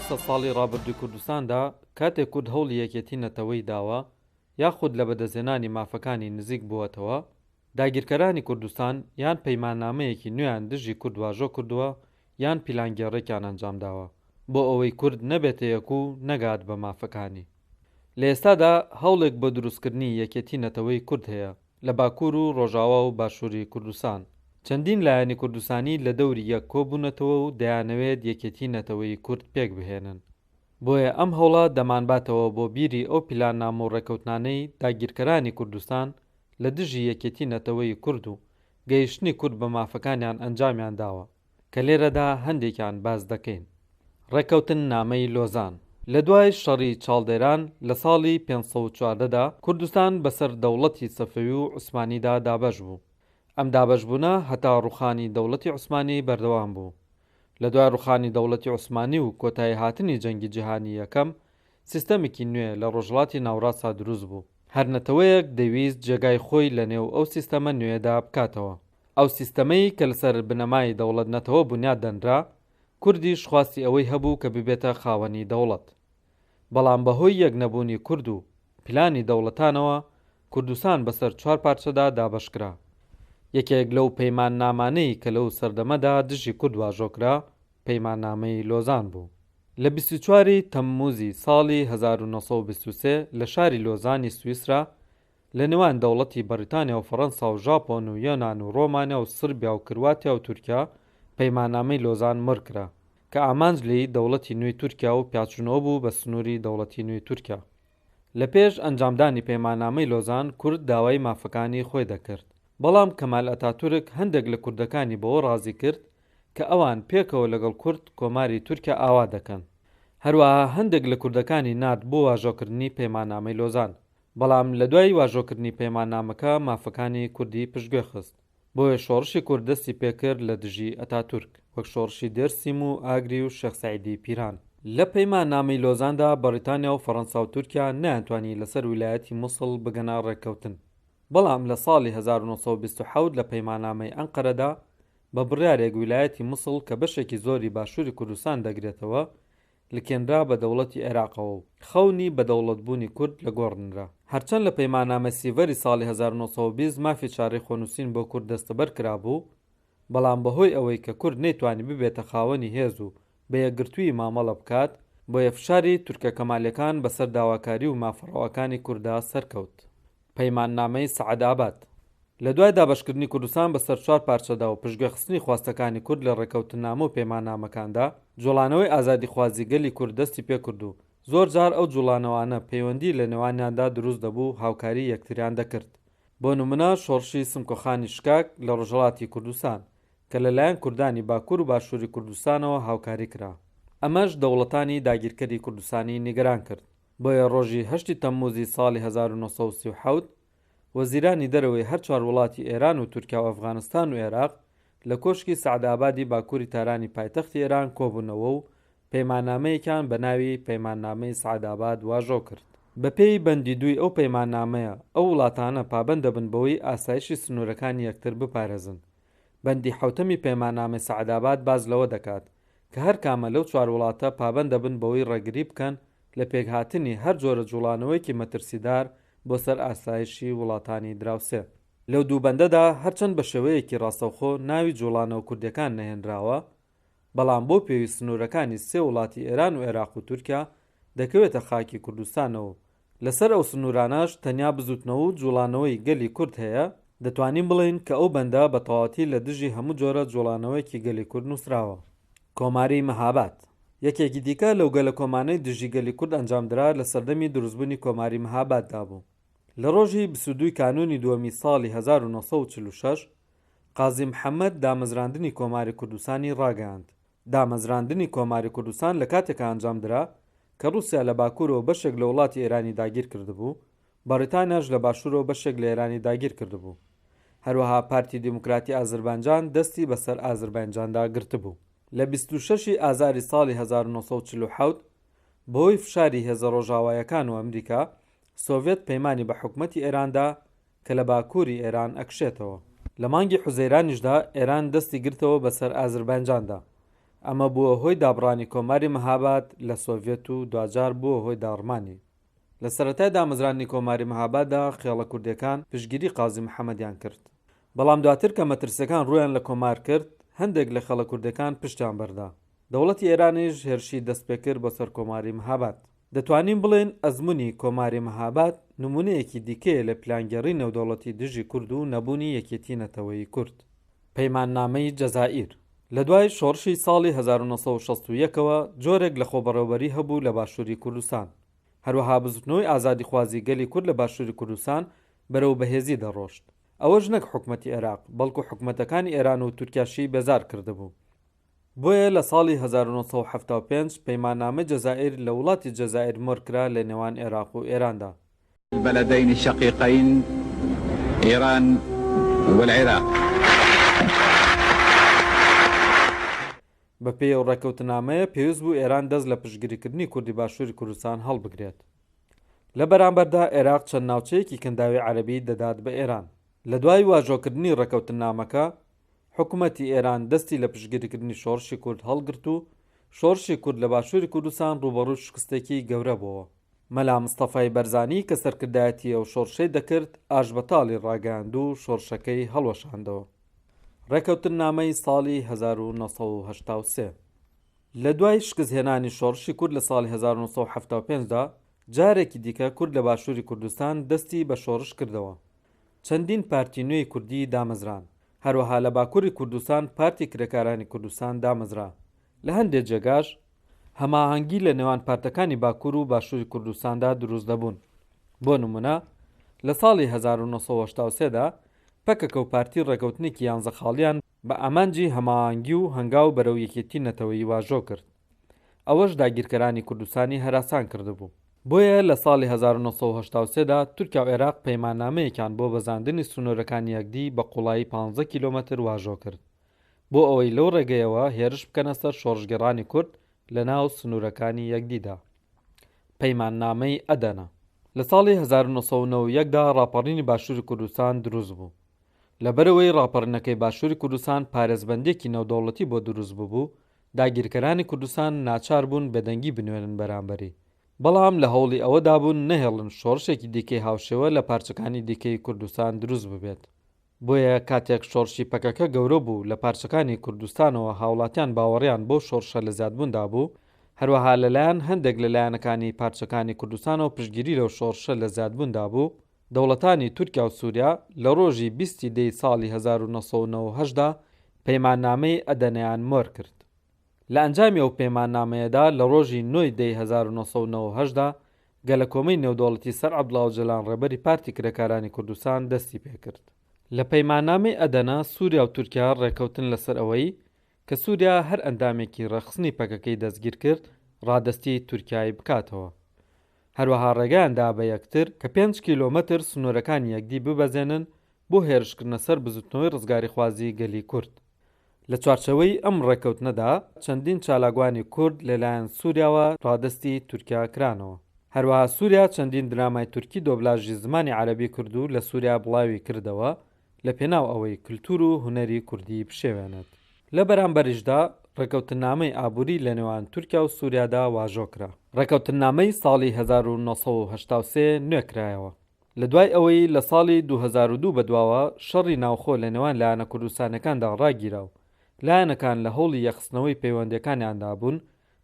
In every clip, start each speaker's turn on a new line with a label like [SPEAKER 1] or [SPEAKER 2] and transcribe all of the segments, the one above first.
[SPEAKER 1] مێژووی سەدساڵی ڕابردووی کوردستاندا کاتێک کورد هەوڵی یەکێتی نەتەوەی داوە یاخود لە بەدەستهێنانی مافەکانی نزیک بووەتەوە، داگیرکەرانی کوردستان یان پەیماننامەیەکی نوێیان دژی کورد واژۆ کردووە یان پیلانگێڕێکیان ئەنجامداوە بۆ ئەوەی کورد نەبێتە یەک و نەگات بە مافەکانی. لە ئێستادا هەوڵێک بۆ دروستکردنی یەکێتی نەتەوەی کورد هەیە لە باکوور و ڕۆژاوا و باشووری کوردستان. چەندین لایەنی کوردستانی لە دەوری یەک کۆبوونەتەوە و دەیانەوێت یەکێتی نەتەوەیی کورد پێکبهێنن. بۆیە ئەم هەوڵە دەمانباتەوە بۆ بیری ئەو پیلاننامە و ڕێکەوتنانەی داگیرکەرانی کوردستان لە دژی یەکێتی نەتەوەیی کورد و گەیشتنی کورد بە مافەکانیان ئەنجامیان داوە کە لێرەدا هەندێکیان باس دەکەین. ڕێکەوتن نامەی لۆزان. لە دوای شەڕی چاڵدێران لە ساڵی 514 دا کوردستان بەسەر دەوڵەتی سەفەوی و عوسمانیدا دابەش بوو. ئەم دابەشبوونە هەتا ڕوخانی دەوڵەتی عوسمانی بەردەوام بوو. لە دوای ڕوخانی دەوڵەتی عوسمانی و کۆتایی هاتنی جەنگی جیهانی یەکەم، سیستەمێکی نوێ لە ڕۆژهەڵاتی ناوڕاستدا دروست بوو. هەر نەتەوەیەک دەیویست جێگای خۆی لە نێو ئەو سیستەمە نوێیەدا بکاتەوە. ئەو سیستەمەی کە لەسەر بنەمای دەوڵەت-نەتەوە بونیاد دەنرا، کوردیش خواستی ئەوەی هەبوو کە ببێتە خاوەنی دەوڵەت. بەڵام بەهۆی یەک نەبوونی کورد و پلانی دەوڵەتانەوە، کوردستان بەسەر چوار پارچەدا دابەشکرا. یەکێک لەو پەیماننامانەی کە لەو سەردەمەدا دژی کورد واژۆکرا، پەیماننامەی لۆزان بوو. لە 24 ی تەمموزی ساڵی 1923 لە شاری لۆزانی سویسرا لە نێوان دەوڵەتی بەڕیتانیا و فەڕەنسا و ژاپۆن و یۆنان و ڕۆمانیا و سڕبیا و کرواتیا و تورکیا پەیماننامەی لۆزان مۆرکرا کە ئامانج لێی دەوڵەتی نوێی تورکیا و پیاچوونەوە بوو بە سنووری دەوڵەتی نوێی تورکیا. لە پێش ئەنجامدانی پەیماننامەی لۆزان کورد داوای مافەکانی خۆی دەکرد، بەڵام کەمال ئەتاتورک هەندێک لە کوردەکانی بەوە ڕازی کرد کە ئەوان پێکەوە لەگەڵ کورد کۆماری تورکیا ئاوا دەکەن. هەروەها هەندێک لە کوردەکانی نارد بۆ واژۆکردنی پەیماننامەی لۆزان. بەڵام لە دوای واژۆکردنی پەیماننامەکە مافەکانی کوردی پشتگوێ خست. بۆیە شۆڕشی کورد دەستی پێکرد لە دژی ئەتاتورک، وەک شۆڕشی دێرسیم و ئاگری و شێخ سەعیدی پیران. لە پەیماننامەی لۆزاندا بەڕیتانیا و فەڕەنسا و تورکیا نەیانتوانی لەسەر ویلایەتی موسڵ بگەنە ڕێککەوتن. بەڵام لە ساڵی 1927 لە پەیماننامەی ئەنقەرەدا بە بڕیارێک ویلایەتی موسڵ کە بەشێکی زۆری باشووری کوردستان دەگرێتەوە لکێنرا بە دەوڵەتی عێراقەوە و خەونی بە دەوڵەتبوونی کورد لە گۆڕ نرا. هەرچەند لە پەیماننامەی سیڤەری ساڵی 1920 مافی چارەی خۆنووسین بۆ کورد دەستەبەر کرابوو، بەڵام بەهۆی ئەوەی کە کورد نەیتوانی ببێتە خاوەنی هێز و بە یەکگرتوویی مامەڵە بکات، بۆیە فشاری تورکە کەمالیەکان بەسەر داواکاری و مافە ڕەواکانی کورددا سەرکەوت. پەیماننامەی سەعدئاباد. لە دوای دابەشکردنی کوردستان بەسەر چوار پارچەدا و پشتگوێخستنی خواستەکانی کورد لە ڕێککەوتننامە و پەیماننامەکاندا، جوڵانەوەی ئازادیخوازی گەلی کورد دەستی پێکرد و زۆر جار ئەو جوڵانەوانە پەیوەندی لە نێوانیاندا دروست دەبوو و هاوکاری یەکتریان دەکرد. بۆ نمونە شۆڕشی سمکۆخانی شکاک لە ڕۆژهەڵاتی کوردستان کە لە لایەن کوردانی باکور و باشوری کوردستانەوە هاوکاری کرا. ئەمەش دەوڵەتانی داگیرکەری کوردستانی نیگەران کرد. بۆیە ڕۆژی هەشتی تەمموزی ساڵی 1937 وەزیرانی دەرەوەی هەر چوار وڵاتی ئێران و تورکیا و ئەفغانستان و ئێراق لە کۆشکی سەعدئابادی باکووری تارانی پایتەختی ئێران کۆبوونەوە و پەیماننامەیەکیان بە ناوی پەیماننامەی سەعدئاباد واژۆ کرد. بەپێی بەندی دووی ئەو پەیماننامەیە ئەو وڵاتانە پابەند دەبن بەوەی ئاسایشی سنوورەکانی یەکتر بپارێزن. بەندی حەوتەمی پەیماننامەی سەعدئاباد باس لەوە دەکات کە هەر کامە لەو چوار وڵاتە پابەند دەبن بەوەی ڕێگری بکەن لە پێکهاتنی هەر جۆرە جوڵانەوەیەکی مەترسیدار بۆ سەر ئاسایشی وڵاتانی دراوسێ. لەو دوو بەندەدا هەرچەند بە شێوەیەکی ڕاستەوخۆ ناوی جوڵانەوە کوردیەکان نەهێنراوە، بەڵام بۆ پێوی سنوورەکانی سێ وڵاتی ئێران و ئێراق و تورکیا دەکەوێتە خاکی کوردستانەوە و لەسەر ئەو سنوورانەش تەنیا بزووتنەوە و جووڵانەوەی گەلی کورد هەیە، دەتوانین بڵێین کە ئەو بەندە بە تەواوەتی لە دژی هەموو جۆرە جووڵانەوەیەکی گەلی کورد نووسراوە. کۆماری مەهاباد یەکێکی دیکە لەو گەلەکۆمانەی دژی گەلی کورد ئەنجامدرا لە سەردەمی دروستبوونی کۆماری مەهاباددا بوو. لە ڕۆژی 22 ی کانوونی دووەمی ساڵی 1946 قازی محەمەد دامەزراندنی کۆماری کوردستانی ڕاگەیاند. دامەزراندنی کۆماری کوردستان لە کاتێکا ئەنجام درا کە ڕووسیا لە باکوورەوە بەشێک لە وڵاتی ئێرانی داگیر کردبوو، بەڕیتانیاش لە باشوورەوە بەشێک لە ئێرانی داگیر کردبوو. هەروەها پارتی دیموکراتی ئازربانجان دەستی بەسەر ئازرباینجاندا گرتبوو. لە 26 ی ئازاری ساڵی 1947 بەهۆی فشاری هێزە ڕۆژاوایەکان و ئەمریکا، سۆڤێت پەیمانی بە حکومەتی ئێران دا کە لە باکووری ئێران ئەکشێتەوە. لە مانگی حوزەیرانیشدا ئێران دەستی گرتەوە بەسەر ئازرباینجاندا. ئەمە بووە هۆی دابڕانی کۆماری مەهاباد لە سۆڤیەت و دواجار بووە هۆی داڕمانی. لە سەرەتای دامەزراندنی کۆماری مەهاباددا خێڵە کوردیەکان پشتگیری قازی محەمەدیان کرد. بەڵام دواتر کە مەترسیەکان ڕوویان لە کۆمار کرد، هەندێک لە خێڵە کوردیەکان پشتیان بەردا. دەوڵەتی ئێرانیش هێرشی دەستپێکرد بۆ سەر کۆماری مەهاباد. دەتوانین بڵێین ئەزموونی کۆماری مەهاباد نموونەیەکی دیکەیە لە پلانگێڕی نێودەوڵەتی دژی کورد و نەبوونی یەکێتی نەتەوەیی کورد. پەیماننامەی جەزائیر لە دوای شۆڕشی ساڵی 1961 ەوە جۆرێک لە خۆبەڕێوەبەری هەبوو لە باشووری کوردستان. هەروەها بزوتنەوەی ئازادیخوازی گەلی کورد لە باشووری کوردستان بەرەو بەهێزی دەڕۆشت. ئەوەش نەک حکومەتی عێراق، بەڵکو حکومەتەکانی ئێران و تورکیاشی بێزار کردبوو. بۆیە لە ساڵی 1975 پەیماننامەی جەزائیر لە وڵاتی جەزائیر مۆرکرا لە نێوان عێراق و ئێراندا.
[SPEAKER 2] البلدین الشقیقین ایران والعراق.
[SPEAKER 1] بەپێی ئەو ڕێککەوتنامەیە پێویست بوو ئێران دەست لە پشتگیریکردنی کوردی باشووری کوردستان هەڵبگرێت. لە بەرامبەردا عێراق چەند ناوچەیەکی کەنداوی عەرەبی دەدات بە ئێران. لە دوای واژۆکردنی ڕێککەوتننامەکە، حکومەتی ئێران دەستی لە پشتگیریکردنی شۆڕشی کورد هەڵگرت و شۆڕشی کورد لە باشووری کوردستان ڕووبەڕووی شکستێکی گەورە بۆوە. مەلا مستەفای بەرزانی کە سەرکردایەتی ئەو شۆڕشەی دەکرد، ئاشبەتاڵی ڕاگەیاند و شۆڕشەکەی هەڵوەشاندەوە. ڕێکەوتننامەی ساڵی 1983. لە دوای شکستهێنانی شۆڕشی کورد لە ساڵی 1975 دا، جارێکی دیکە کورد لە باشووری کوردستان دەستی بە شۆڕش کردەوە. چەندین پارتی نوێی کوردی دامەزران. هەروەها لە باکووری کوردستان پارتی کرێکارانی کوردستان دامەزرا. لە هەندێ جێگاش هەماهەنگی لە نێوان پارتەکانی باکوور و باشووری کوردستاندا دروست دەبوون. بۆ نموونە لە ساڵی 1983 دا پەکەکە و پارتی ڕێکەوتنێکی یانزە خاڵیان بە ئامانجی هەماهەنگی و هەنگاو بەرەو یەکێتی نەتەوەیی واژۆ کرد. ئەوەش داگیرکەرانی کوردستانی هەراسان کردبوو. بۆیە لە ساڵی 1983 دا تورکیا و عێراق پەیماننامەیەکیان بۆ بەزاندنی سنوورەکانی یەکدی بە قوڵایی 15 کیلۆمەتر واژۆ کرد بۆ ئەوەی لەو ڕێگەیەوە هێرش بکەنە سەر شۆڕشگێڕانی کورد لە ناو سنوورەکانی یەکدیدا. پەیماننامەی ئەدەنە. لە ساڵی 1991 دا ڕاپەڕینی باشووری کوردستان دروست بوو. لەبەرئەوەی ڕاپەڕینەکەی باشووری کوردستان پارێزبەندییەکی نێودەوڵەتی بۆ دروست ببوو، داگیرکەرانی کوردستان ناچار بوون بێدەنگی بنوێنن بەرامبەری. بەڵام لە هەوڵی ئەوەدا بوون نەهێڵن شۆڕشێکی دیکەی هاوشێوە لە پارچەکانی دیکەی کوردستان دروست ببێت. بۆیە کاتێک شۆڕشی پەکەکە گەورە بوو لە پارچەکانی کوردستانەوە هاوڵاتیان باوەڕیان بەو شۆڕشە لە زیادبووندا بوو، هەروەها لەلایەن هەندێک لە لایەنەکانی پارچەکانی کوردستانەوە پشتگیری لەو شۆڕشە لە زیادبووندا بوو، دەوڵەتانی تورکیا و سوریا لە ڕۆژی 20 ی دەی ساڵی 1998 دا پەیماننامەی ئەدەنەیان مۆر کرد. لە ئەنجامی ئەو پەیماننامەیەدا لە ڕۆژی نۆ ی دەی 1998 دا گەلەکۆمەی نێودەوڵەتی سەر عەبدوڵا ئۆجەلان ڕێبەری پارتی کرێکارانی کوردستان دەستی پێکرد. لە پەیماننامەی ئەدەنە سوریا و تورکیا ڕێکەوتن لەسەر ئەوەی کە سوریا هەر ئەندامێکی ڕێکخستنی پەکەکەی دەستگیر کرد ڕادەستی تورکیای بکاتەوە. هەروەها ڕێگایان دا بە یەکتر کە پێنج کیلۆمەتر سنوورەکانی یەکدی ببەزێنن بۆ هێرشکردنە سەر بزوتنەوەی ڕزگاریخوازی گەلی کورد. لە چوارچێوەی ئەم ڕێککەوتنەدا چەندین چالاکوانی کورد لەلایەن سوریاوە ڕادەستی تورکیا کرانەوە. هەروەها سوریا چەندین درامای تورکی دۆبلاژی زمانی عەرەبی کرد و لە سوریا بڵاوی کردەوە لە پێناو ئەوەی کلتور و هونەری کوردی بشێوێنێت. لە بەرامبەریشدا ڕێککەوتننامەی ئابوری لە نێوان تورکیا و سوریادا واژۆ کرا. ڕێککەوتننامەی ساڵی 1983 نوێ کرایەوە. لە دوای ئەوەی لە ساڵی 2002 بەدواوە شەڕی ناوخۆ لە نێوان لایەنە کوردستانیەکاندا ڕاگیرا و لایەنەکان لە هەوڵی یەکخستنەوەی پەیوەندیەکانیاندا بوون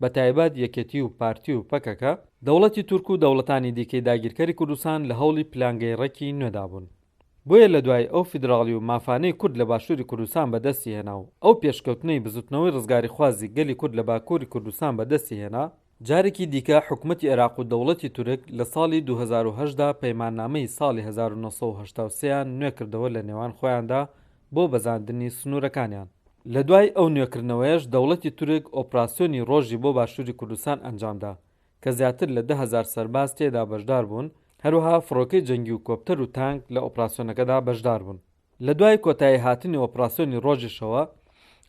[SPEAKER 1] بە تایبەت یەکێتی و پارتی و پەکەکە، دەوڵەتی تورک و دەوڵەتانی دیکەی داگیرکەری کوردستان لە هەوڵی پلانگەیڕێکی نوێدا بوون. بۆیە لە دوای ئەو فیدراڵی و مافانەی کورد لە باشووری کوردستان بەدەستی هێنا و ئەو پێشکەوتنەی بزوتنەوەی ڕزگاریخوازی گەلی کورد لە باکووری کوردستان بەدەستی هێنا، جارێکی دیکە حکومەتی عێراق و دەوڵەتی تورک لە ساڵی 2008 دا پەیماننامەی ساڵی 1983 یان نوێکردەوە لە نێوان خۆیاندا بۆ بەزاندنی سنوورەکانیان. لە دوای ئەو نوێکردنەوەیەش دەوڵەتی تورک ئۆپراسیۆنی ڕۆژی بۆ باشووری کوردستان ئەنجامدا کە زیاتر لە 10,000 سەرباز تێیدا بەشدار بوون، هەروەها فڕۆکەی جەنگی و کۆپتەر و تانک لە ئۆپراسیۆنەکەدا بەشدار بوون. لە دوای کۆتایی هاتنی ئۆپراسیۆنی ڕۆژیشەوە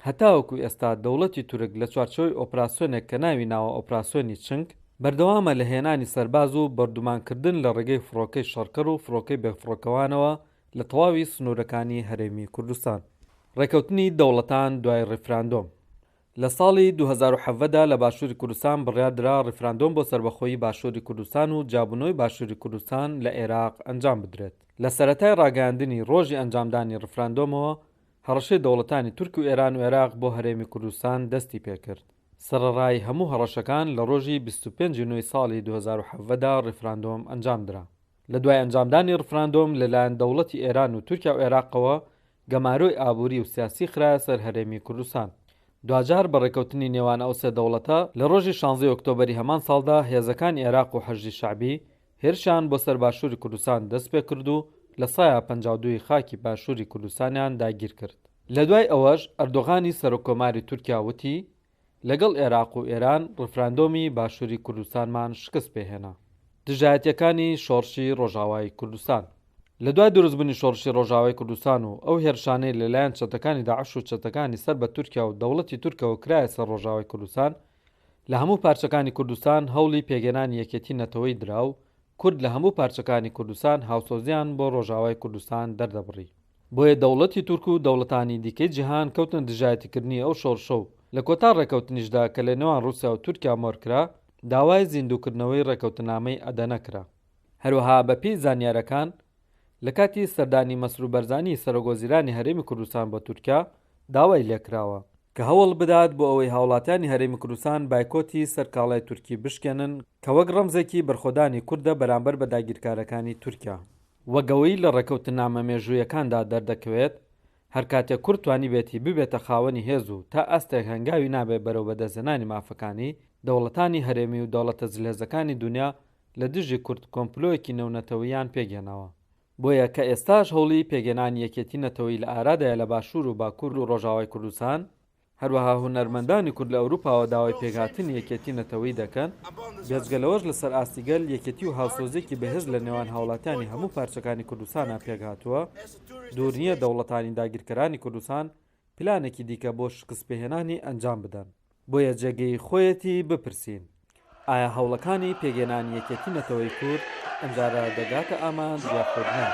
[SPEAKER 1] هەتاوەکو ئێستا دەوڵەتی تورک لە چوارچێوەی ئۆپراسیۆنێک کە ناوی ناوە ئۆپراسیۆنی چنگ، بەردەوامە لە هێنانی سەرباز و بۆردومانکردن لە ڕێگەی فڕۆکەی شەڕکەر و فڕۆکەی بێفڕۆکەوانەوە لە تەواوی سنوورەکانی هەرێمی کوردستان. ڕێکەوتنی دەوڵەتان دوای ڕیفراندۆم. لە ساڵی 2017 دا لە باشووری کوردستان بڕیار درا ڕیفراندۆم بۆ سەربەخۆیی باشووری کوردستان و جیابوونەوەی باشووری کوردستان لە ئێراق ئەنجام بدرێت. لە سەرەتای ڕاگەیاندنی ڕۆژی ئەنجامدانی ڕیفراندۆمەوە هەڕەشەی دەوڵەتانی تورک و ئێران و ئێراق بۆ هەرێمی کوردستان دەستی پێکرد. سەرەڕای هەموو هەڕەشەکان لە ڕۆژی 25 ی نۆی ساڵی 2017 دا ڕیفراندۆم ئەنجام درا. لە دوای ئەنجامدانی ڕفراندۆم لە لایەن دەوڵەتی ئێران و تورکیا و ئێراقەوە گەمارۆی ئابووری و سیاسی خرایە سەر هەرێمی کوردستان. دواجار بە ڕێکەوتنی نێوان ئەو سێ دەوڵەتە لە ڕۆژی شانزەی ئۆکتۆبەری هەمان ساڵدا هێزەکانی ئێراق و حەشدی شەعبی هێرشیان بۆ سەر باشووری کوردستان دەستپێکرد و لە سایا 52 ی خاکی باشووری کوردستانیان داگیرکرد. لە دوای ئەوەش ئەردۆغانی سەرۆک کۆماری تورکیا وتی، لەگەڵ ئێراق و ئێران ڕیفراندۆمی باشووری کوردستانمان شکست پێهێنا. دژایەتیەکانی شۆڕشی ڕۆژاوای کوردستان. لە دوای دروستبوونی شۆڕشی ڕۆژاوای کوردستان و ئەو هێرشانەی لە لایەن چەتەکانی داعش و چەتەکانی سەر بە تورکیا و دەوڵەتی تورکەوە کرایە سەر ڕۆژاوای کوردستان، لە هەموو پارچەکانی کوردستان هەوڵی پێکهێنانی یەکێتی نەتەوەیی درا و کورد لە هەموو پارچەکانی کوردستان هاوسۆزیان بۆ ڕۆژاوای کوردستان دەردەبڕی. بۆیە دەوڵەتی تورک و دەوڵەتانی دیکەی جیهان کەوتنە دژایەتیکردنی ئەو شۆڕشە و لە کۆتا ڕێکەوتنیشدا کە لە نێوان ڕوسیا و تورکیا مۆرکرا، داوای زیندووکردنەوەی ڕێکەوتنامەی ئەدەنە کرا. هەروەها بە پێی زانیارەکان، لە کاتی سەردانی مەسرور بەرزانی سەرۆک وەزیرانی هەرێمی کوردستان بۆ تورکیا، داوای لێکراوە، کە هەوڵ بدات بۆ ئەوەی هاوڵاتیانی هەرێمی کوردستان بایکۆتی سەر کاڵای تورکی بشکێنن کە وەک ڕەمزێکی بەرخۆدانی کوردە بەرامبەر بە داگیرکارەکانی تورکیا. وەک ئەوەی لە ڕێکەوتننامە مێژوویەکاندا دەردەکەوێت، هەرکاتێک کورد توانیبێتی ببێتە خاوەنی هێز و تا ئاستێک هەنگاوی نابێت بەرەو بەدەستهێنانی مافەکانی، دەوڵەتانی هەرێمی و دەوڵەتە زلهێزەکانی دونیا لە دژی کورد کۆمپلۆیەکی نێونەتەوەییان پێکهێناوە. بۆیە کە ئێستاش هەوڵی پێکهێنانی یەکێتی نەتەوەیی لە ئارادایە لە باشوور و باکوور و ڕۆژاوای کوردستان، هەروەها هونەرمەندانی کورد لە ئەوروپاوە داوای پێکهاتنی یەکێتی نەتەوەیی دەکەن، بێجگە لەوەش لەسەر ئاستی گەل یەکێتی و هاوسۆزییەکی بەهێز لە نێوان هاوڵاتیانی هەموو پارچەکانی کوردستانا پێکهاتووە، دوور نییە دەوڵەتانی داگیرکەرانی کوردستان پلانێکی دیکە بۆ شکستپێهێنانی ئەنجام بدەن. بۆیە جێگەی خۆیەتی بپرسین ئایا هەوڵەکانی پێکهێنانی یەکێتی نەتەوەی کورد ئەمجارە دەگاتە ئامانج یاخود نا؟